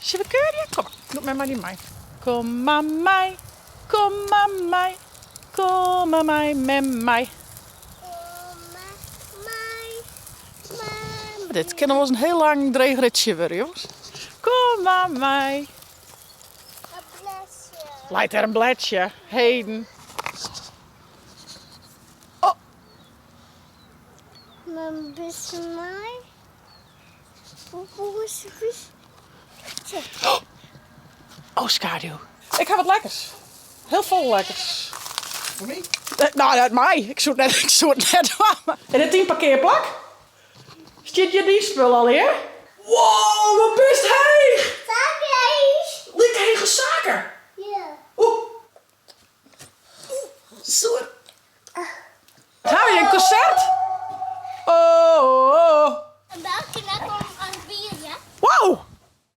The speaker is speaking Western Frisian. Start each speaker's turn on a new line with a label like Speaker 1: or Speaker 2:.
Speaker 1: Sille we keurje? Kom mar, lûk my mei dy mei. Kom mar mei, kom mar mei, kom mar mei, mem mei. Dit kin noch wolris in hiel lang dreech ritsje wurde, jonges. Kom mar mei. Leit dêr in bledsje, heden. Oh.
Speaker 2: Mem, bist mei?
Speaker 1: Oh, skaduw. Ik ha wat lekkers. Hiel folle lekkers.
Speaker 3: Foar my?
Speaker 1: No, net my. Ik soe it net, ik soe it net dwaan. Is dit dyn parkearplak? Stiet hjir dyn spul allegear? Wow, wat bist heech!